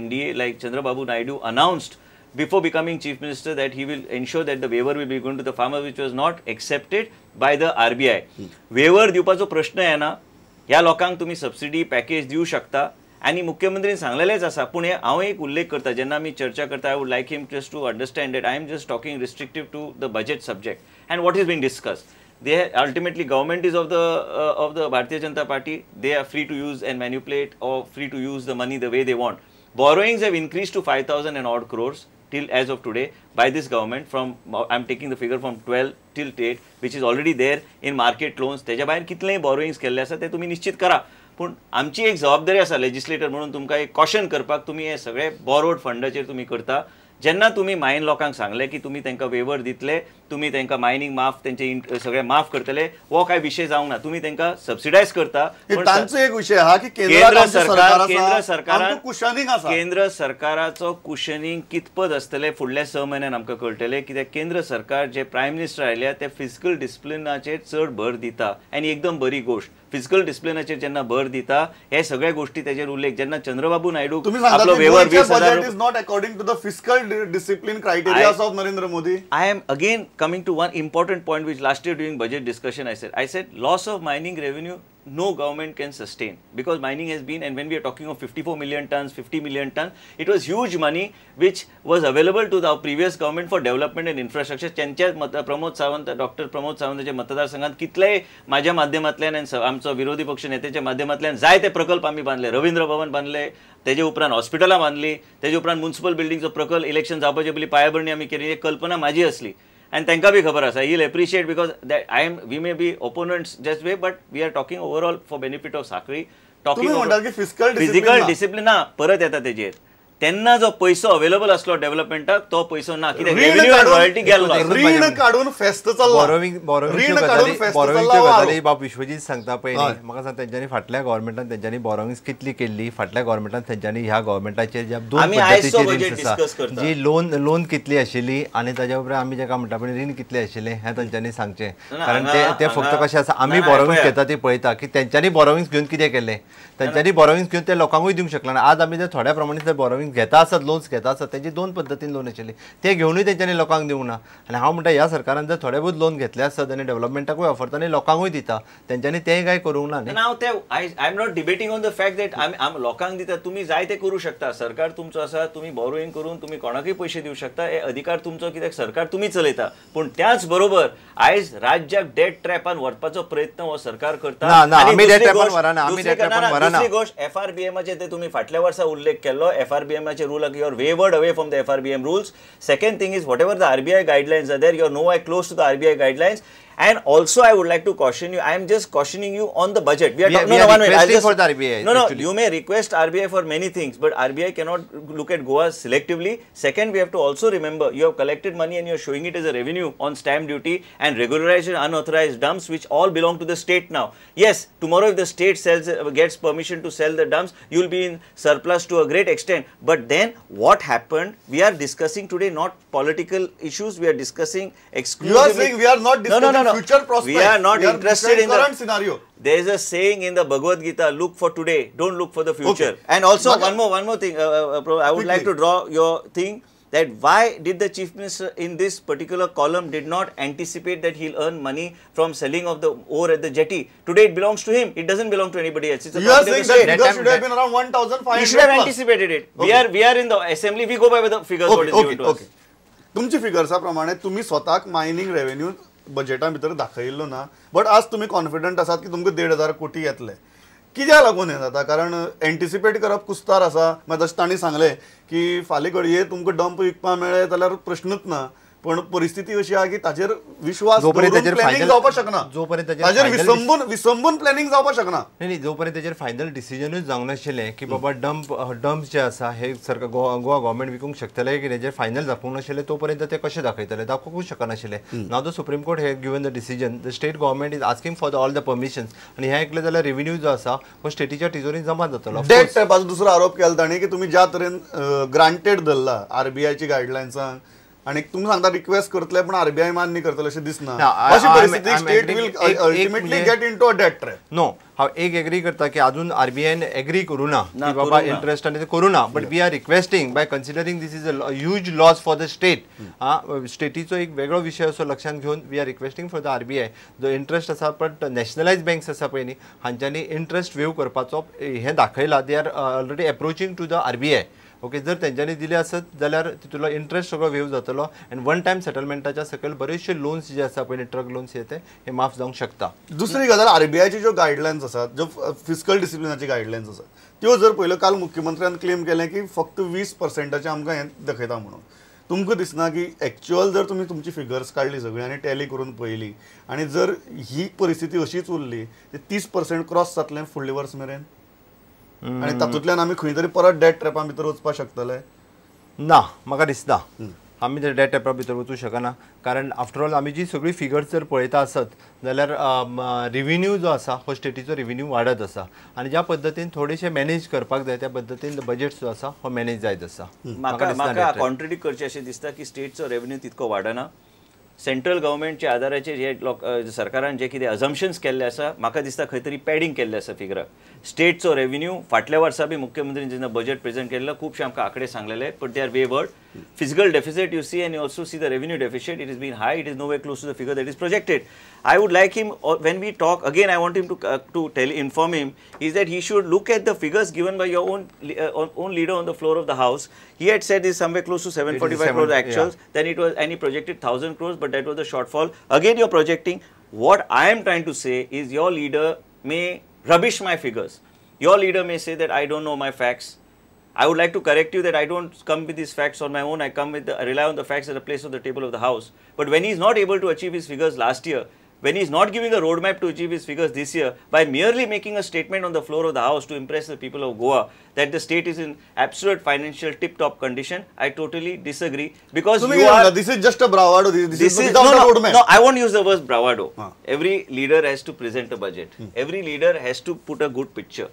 NDA like Chandrababu Naidu announced before becoming chief minister that he will ensure that the waiver will be given to the farmer, which was not accepted by the RBI. Waiver दिवपाचो प्रश्न येना. ह्या लोकांक तुमी subsidy package दिवं शकता आनी मुख्यमंत्रीन सांगलेलेच आसा. पूण हे हांव एक उल्लेख करता, जेन्ना आमी चर्चा करता, I would like him just to understand that I am just talking restrictive to the budget subject and what is been discussed. They ultimately government is of the Bharatiya Janata Party. They are free to use and manipulate or free to use the money the way they want. Borrowings have increased to 5,000 and odd crores till as of today by this government. From I am taking the figure from 12 till 8, which is already there in market loans. तेज्या भायर कितलेय borrowings केल्ले आसा ते तुमी निश्चित करा. पूण आमची एक जबाबदारी आसा लेजिस्लेटर म्हणून तुमकां एक कॉशन करपाक, तुमी हे सगळे बोरोड फंडाचेर तुमी करता. जेन्ना तुमी मायन लोकांक सांगले की तुमी तांकां वेवर दितले, तुमी तांकां मायनींग माफ, तेंचे सगळे माफ करतले, हो काय विशय जावंक ना. तुमी तांकां सबसिडायज करता. तांचो एक विशय आहा की केंद्र सरकार केंद्र सरकाराचो कुशनिंग कितपत आसतलें फुडल्या 6 म्हयन्यान आमकां कळटलें. कित्याक केंद्र सरकार जे प्रायम मिनिस्टर आयल्या ते फिजिकल डिसिप्लिनाचेर चड भर दिता आनी एकदम बरी गोश्ट. फिजिकल डिसिप्लिनाचेर जेन्ना भर दिता हे सगळे गोष्टी तेजेर उल्लेख जेन्ना चंद्रबाबू नायडू आपलो waiver 20,000 is not according to the fiscal discipline criteria of Narendra Modi. I am again coming to one important point which last year during budget discussion I said loss of mining revenue no government can sustain, because mining has been, and when we are talking of 54 million tons, 50 million tons, it was huge money which was available to the previous government for development and infrastructure. त्यांच्याच Pramod Sawant, doctor Pramod सावंताच्या मतदारसंघात कितलेय माझ्या माध्यमांतल्यान आनी आमचो विरोधी पक्ष नेत्याच्या माध्यमांतल्यान जायते प्रकल्प आमी बांदले. रवींद्र भवन बांदले, तेजे उपरांत हॉस्पिटलां बांदली, तेजे उपरांत म्युनिसिपल बिल्डिंगचो प्रकल्प इलेक्शन जावपाचे पयलीं पायाभरणी आमी केली. ही कल्पना माझी आसली आनी तांकां बी खबर आसा. He will appreciate because that I am, we may be opponents just way, but we are talking overall for benefit of Sanquelim. Talking physical discipline ना परत येता तेजेर. तेन्ना जो पैसो अवेलेबल आसलो डेव्हलपमेंटाक तो पैसो ना, कित्याक रेव्हेन्यू आनी रॉयल्टी गेल्लो. रीण काडून फेस्त चल्ला, बोरोविंगच्यो गजाली बाब विश्वजीत सांगता पयलीं म्हाका सांग, तेंच्यांनी फाटल्या गव्हर्मेंटान तेंच्यांनी बोरोविंग्स कितली केल्ली, फाटल्या गव्हर्मेंटान तेंच्यांनी ह्या गव्हर्मेंटाचेर ज्या दोन पद्दतीची आसा जी लोन कितली आशिल्ली आनी ताज्या उपरांत आमी जेका म्हणटा पळय रीण कितलें आशिल्लें हें तेंच्यांनी सांगचें. कारण ते फक्त कशें आसा, आमी बोरोविंग्स घेता ती पळयता की तेंच्यांनी बोरोविंग्स घेवन कितें केलें, तेंच्यांनी बोरोविंग्स घेवन ते लोकांकूय दिवंक शकले ना. आज आमी जर थोड्या प्रमाणात जर बोरोविंग घेता आसत, लोन्स घेता आसत, तेजी दोन पद्दतीन लोन आशिल्ली ते घेवनूय तेंच्यांनी लोकांक दिवंक ना. आनी हांव म्हणटा ह्या सरकारान जर थोडे बहुत लोन घेतले आसत आनी डेव्हलपमेंटाकूय वापरता आनी लोकांकूय दिता, तेंच्यांनी तेंय कांय करूंक ना. हांव ते I am not debating on the fact that आमी लोकांक दिता, तुमी जाय ते करूं शकता. सरकार तुमचो आसा, तुमी बोरोइंग करून तुमी कोणाकूय पयशे दिवं शकता, हे अधिकार तुमचो, कित्याक सरकार तुमी चलयता. पूण त्याच बरोबर आयज राज्याक डेट ट्रॅपान व्हरपाचो प्रयत्न हो सरकार करता. दुसरी गोश्ट एफआरबीएमाचे ते तुमी फाटल्या वर्सा उल्लेख केल्लो, FRBM rule, you are wavered away from the FRBM rules. Second thing is, whatever the RBI guidelines are there, you are nowhere close to the RBI guidelines. And also, I would like to caution you. I am just cautioning you on the budget. We are requesting for the RBI. No, no. You may request RBI for many things, but RBI cannot look at Goa selectively. Second, we have to also remember, you have collected money and you are showing it as a revenue on stamp duty and regularized and unauthorized dumps, which all belong to the state now. Yes, tomorrow if the state sells, gets permission to sell the dumps, you will be in surplus to a great extent. But then, what happened? We are discussing today not political issues. We are discussing exclusively. You are saying we are not discussing. No, no, no. Future prospects. We are not interested in the current scenario. There is a saying in the Bhagavad Gita, look for today, don't look for the future. Okay. And also one more thing, I would like to draw your thing that why did the Chief Minister in this particular column did not anticipate that he'll earn money from selling of the ore at the jetty? Today it belongs to him. It doesn't belong to anybody else. It's a you are saying that figure should have been around 1,500. He should have anticipated it. Okay. We are in the assembly. We go by the figures. Okay, what is given to us. तुमची फिगर्सा प्रमाणे तुम्ही स्वतःक mining revenue बजेटा भितर दाखयल्लो ना, but आज तुम्ही confident आसात की तुमकां 1,500 कोटी येतले. कित्याक लागून हें जाता? कारण एंटिसिपेट करप कुस्तार आसा. मागीर जशें तांणी सांगलें की फाल्यां घडये तुमकां डंप विकपाक मेळ्ळे जाल्यार प्रश्नूच ना, पण परिस्थिती अशी आहा की ताजेर विश्वास प्लॅनिंग जावपाक शकना, ताजेर विसंबून प्लॅनिंग जावपाक शकना. न्ही, जोपर्यंत ताजेर फायनल डिसिजनूच जावंक नाशिल्लें की बाबा डंप जे आसा हे सरकार गोवा गव्हर्मेंट विकूंक शकतले की तेजेर फायनल दाखोवंक नाशिल्लें तोपर्यंत ते कशें दाखयतले, दाखोवंकूच शकनाशिल्लें. Now the Supreme Court have given the decision, the state government is asking for the all the permissions आनी हें ऐकलें जाल्यार रेव्हेन्यू जो आसा हो स्टेटीच्या तिजोरीन जमा जातलो. डेट ट्रॅपाचो दुसरो आरोप केला तांणी की तुमी ज्या तरेन ग्रांटेड धरला आरबीआयची गायडलायन्सांक, आनी तुमी सांगता रिक्वेस्ट करतले पण आरबीआय मान्य करतले अशें दिसना. अशी परिस्थिती state will ultimately get into a debt trap. No, हांव एक एग्री करता की अजून आरबीआयन एग्री करूं ना की बाबा इंट्रस्ट आनी ते करूं ना, but we are requesting by considering this is a huge loss for the state. स्टेटीचो एक वेगळो विशय असो लक्षांत घेवन we are requesting for the RBI जो इंट्रस्ट आसा, पण नॅशनलायज बँक्स आसा पळय न्ही हांच्यांनी इंट्रस्ट वेव करपाचो हें दाखयला. They are already approaching to the RBI. Okay, जर तेंच्यांनी दिले आसत जाल्यार तितूंतलो इंट्रस्ट सगळो वेव जातलो आनी वन टायम सेटलमेंटाच्या सकयल बरेचशे लोन्स जे आसा पळय ट्रक लोन्स हे ते हे माफ जावंक शकता. दुसरी गजाल, आरबीआयची ज्यो गायडलायन्स आसात, ज्यो फिस्कल डिसिप्लिनाची गायडलायन्स आसात त्यो जर पयल्यो, काल मुख्यमंत्र्यान क्लेम केलें की फक्त 20% आमकां हें दाखयता म्हणून. तुमकां दिसना की एक्चुअल जर तुमी तुमची फिगर्स काडली सगळी आनी टॅली करून पळयली आनी जर ही परिस्थिती अशीच उरली ते 30% क्रॉस जातलें फुडले वर्स मेरेन आनी तातूंतल्यान आमी खंय तरी परत डेट ट्रॅपा भितर वचपाक शकतले? ना, म्हाका दिसना आमी ते डेट ट्रॅपा भितर वचूं शकना, कारण आफ्टर ऑल आमी जी सगळी फिगर्स जर पळयता आसत जाल्यार रिव्हेन्यू जो आसा हो स्टेटीचो रिव्हेन्यू वाडत आसा आनी ज्या पद्दतीन थोडेशे मॅनेज करपाक जाय त्या पद्दतीन बजेट जो आसा हो मॅनेज जायत आसा. म्हाका कॉन्ट्रडिक्ट करचें अशें दिसता की स्टेटचो रेव्हेन्यू तितको वाडना. सेंट्रल गव्हर्मेंटच्या आदाराचेर हे लोक सरकारान जे कितें अजम्पशन्स केल्ले आसा म्हाका दिसता खंय तरी पॅडींग केल्लें आसा फिगराक. स्टेटचो रेव्हेन्यू फाटल्या वर्सा बी मुख्यमंत्रीन जेन्ना बजेट प्रेझेंट केल्लो खुबशे आमकां आंकडे सांगलेले, but they are wayward. Fiscal deficit you see and you also see the revenue deficit, it is been high, it is nowhere close to the figure that is projected. I would like him, when we talk again, I want him to tell, inform him is that he should look at the figures given by your own leader on the floor of the house. He had said is somewhere close to 745 crores actuals, then it was, and he projected 1000 crores, but that was the shortfall. Again you are projecting. What I am trying to say is your leader may rubbish my figures. Your leader may say that I don't know my facts. I would like to correct you that I don't come with these facts on my own. I come with I rely on the facts at the place of the table of the house. But when he is not able to achieve his figures last year, when he is not giving a roadmap to achieve his figures this year, by merely making a statement on the floor of the house to impress the people of Goa that the state is in absolute financial tip-top condition, I totally disagree. Because you are... This is just a bravado. This is without a roadmap. No, I won't use the word bravado. Every leader has to present a budget. Every leader has to put a good picture.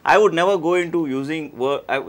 I would never go into using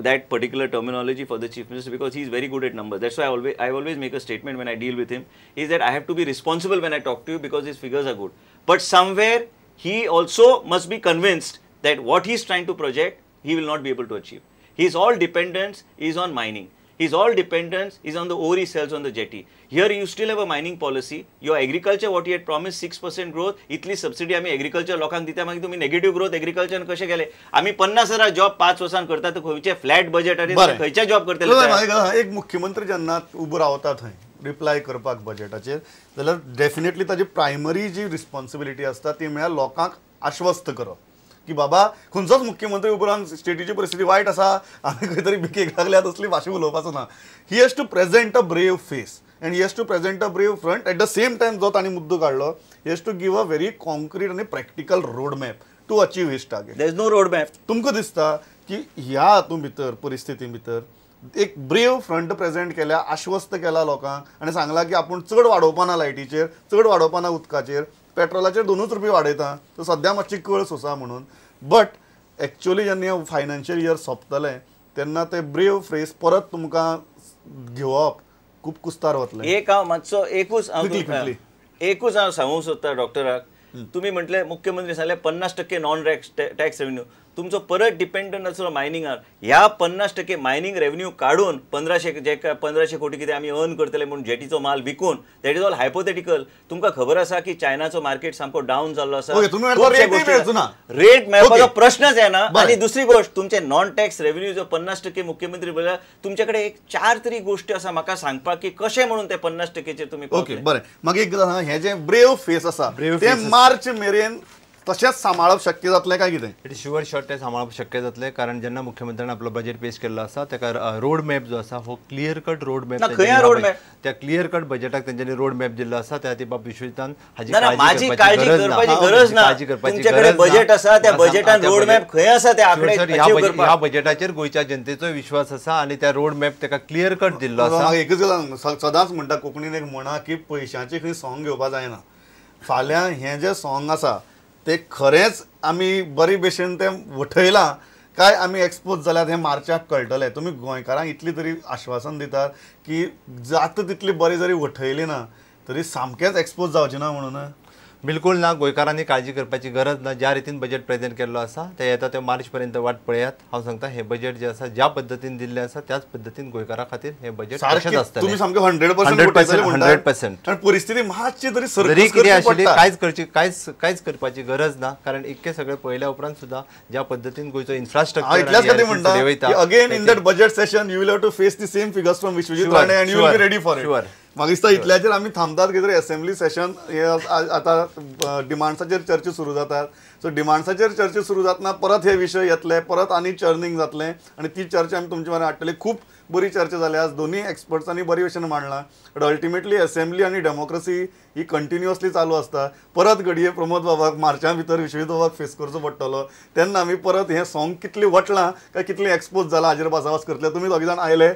that particular terminology for the Chief Minister because he is very good at numbers. That's why I always make a statement when I deal with him, is that I have to be responsible when I talk to you because his figures are good. But somewhere he also must be convinced that what he is trying to project, he will not be able to achieve. His all dependence is on mining. His all dependence is on the ore he sells on the jetty. Here you still have a mining policy. Your agriculture, what he had promised 6% growth, इतली subsidy आमी agriculture लोकांक दिता, मागीर तुमी negative growth agriculture कशें केले? आमी 50,000 job 5 वर्सां करता तर खंयचे फ्लॅट बजेट आनी खंयचे जॉब करतले? एक मुख्यमंत्री जेन्ना उबो रावता थंय रिप्लाय करपाक बजेटाचेर जाल्यार डेफिनेटली ताजी प्रायमरी जी रिस्पॉन्सिबिलिटी आसता ती म्हळ्यार लोकांक आश्वस्त करप की बाबा खंयचोच मुख्यमंत्री उबो रावन स्टेटीची परिस्थिती वायट आसा, आमी खंय तरी भिकेक लागल्या तसली भाशा उलोवपाचो ना. He has to present a brave face and he has to present a brave front. At the same time जो तांणी मुद्दो काडलो, he has to give a very concrete आनी practical road map to achieve his target. There is no road map. तुमकां दिसता की ह्या हातूंत भितर परिस्थिती भितर एक ब्रेव फ्रंट प्रेझेंट केल्या, आश्वस्त केला लोकांक आनी सांगला की आपूण चड वाडोवपा ना लायटीचेर, चड वाडोवपा ना उदकाचेर, पेट्रोलाचेर 2 रुपये वाडयता, तर सद्या मातशी कळ सोसा म्हणून. बट एक्चुअली जेन्ना फायनान्शियल इयर सोंपतलें तेन्ना ते ब्रेव फ्रेस परत तुमकां घेवप खूब कुस्तार वतलें. एक हांव मातसो एकूच हांव सांगूंक सोदता डॉक्टराक, तुमी म्हटलें मुख्यमंत्री सांगलें 50% नॉन टॅक्स रेव्हेन्यू, तुमचो परत डिपेंडंट आसलो मायनिंगार. ह्या 50% मायनिंग रेव्हेन्यू काडून 1500 कोटी कितें आमी अर्न करतले म्हूण जेटीचो माल विकून, that is all hypothetical. तुमकां खबर आसा की चायनाचो मार्केट सामको डावन जाल्लो आसा, रेट मेळपाचो प्रश्नच येना. आनी दुसरी गोश्ट, तुमचे नॉन टॅक्स रेव्हेन्यू जो 50% मुख्यमंत्री बोलला, तुमचे कडेन एक 4 तरी गोश्टी आसा म्हाका सांगपाक की कशें म्हणून ते 50% तुमी. ओके, बरें. मागीर एक हें जें ब्रेव फेस आसा तें मार्च मेरेन तशेंच सांबाळप शक्य जातलें काय कितें? It is sure shot तें सांबाळप शक्य जातलें, कारण जेन्ना मुख्यमंत्र्यान आपलो बजेट पेश केल्लो आसा ताका रोड मॅप जो आसा हो क्लियर कट रोड मॅप, त्या क्लियर कट बजेटाक तेंच्यांनी रोड मॅप दिल्लो आसा. त्या खातीर बाब विश्वजितान हाजी काळजी करपाची गरज ना. तुमचे बजेट आसा त्या बजेटान रोड मॅप खंय आसा ते आंकडे ह्या बजेटाचेर गोंयच्या जनतेचोय विश्वास आसा आनी त्या रोड मॅप ताका क्लियर कट दिल्लो आसा. एकच गजाल सदांच म्हणटा, कोंकणीन एक म्हणा की पयशांची खंय सोंग घेवपा जायना. फाल्यां हें जें सोंग आसा ते खरेंच आमी बरी भशेन तें वठयलां काय आमी एक्सपोज जाल्यात हें मार्चाक कळटलें. तुमी गोंयकारांक इतली तरी आश्वासन दितात की जाता तितली बरी जरी वठयली ना तरी सामकेंच एक्सपोज जावचें ना म्हणून? बिलकुल ना. गोंयकारांनी काळजी करपाची गरज ना. ज्या रितीन बजेट प्रेझेंट केल्लो आसा ते येता ते मार्च पर्यंत वाट पळयात. हांव सांगता हें बजेट जें आसा ज्या पद्दतीन दिल्लें आसा त्याच पद्दतीन गोंयकारां खातीर हें बजेट तशेंच आसतलें. तुमी सामकें 100% 100%. परिस्थिती मातशी तरी कितें आशिल्ली कांयच करची कांयच करपाची गरज ना, कारण इतकें सगळें पळयल्या उपरांत सुद्दां ज्या पद्दतीन गोंयचो infrastructure again in that budget session you will have to face the same figures from Vishwajit Rane and you will be ready for it. म्हाका दिसता इतल्याचेर आमी थांबतात कितें तरी असेंब्ली सेशन हे आतां डिमांड्साचेर चर्चा सुरू जातात. सो डिमांड्साचेर चर्चा सुरू जातना परत हे विशय येतले, परत आनी चर्निंग जातलें आनी ती चर्चा आमी तुमचे मरेन हाडटली. खूब बरी चर्चा जाली आज, दोनूय एक्सपर्ट्सांनी बरी भशेन मांडलां. बट अल्टिमेटली असेंब्ली आनी डेमोक्रेसी ही कंटिन्युअसली चालू आसता. परत घडये प्रमोद बाबाक मार्चा भितर विश्वजीत बाबाक फेस करचो पडटलो, तेन्ना आमी परत हें सॉंग कितलें वटलां काय कितलें एक्सपोज जालां हाजेर भासाभास करतले. तुमी दोगी जाण आयले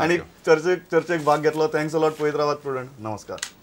आनी चर्चेक भाग घेतलो. Thanks a lot. पळयत रावात प्रुडंट. नमस्कार.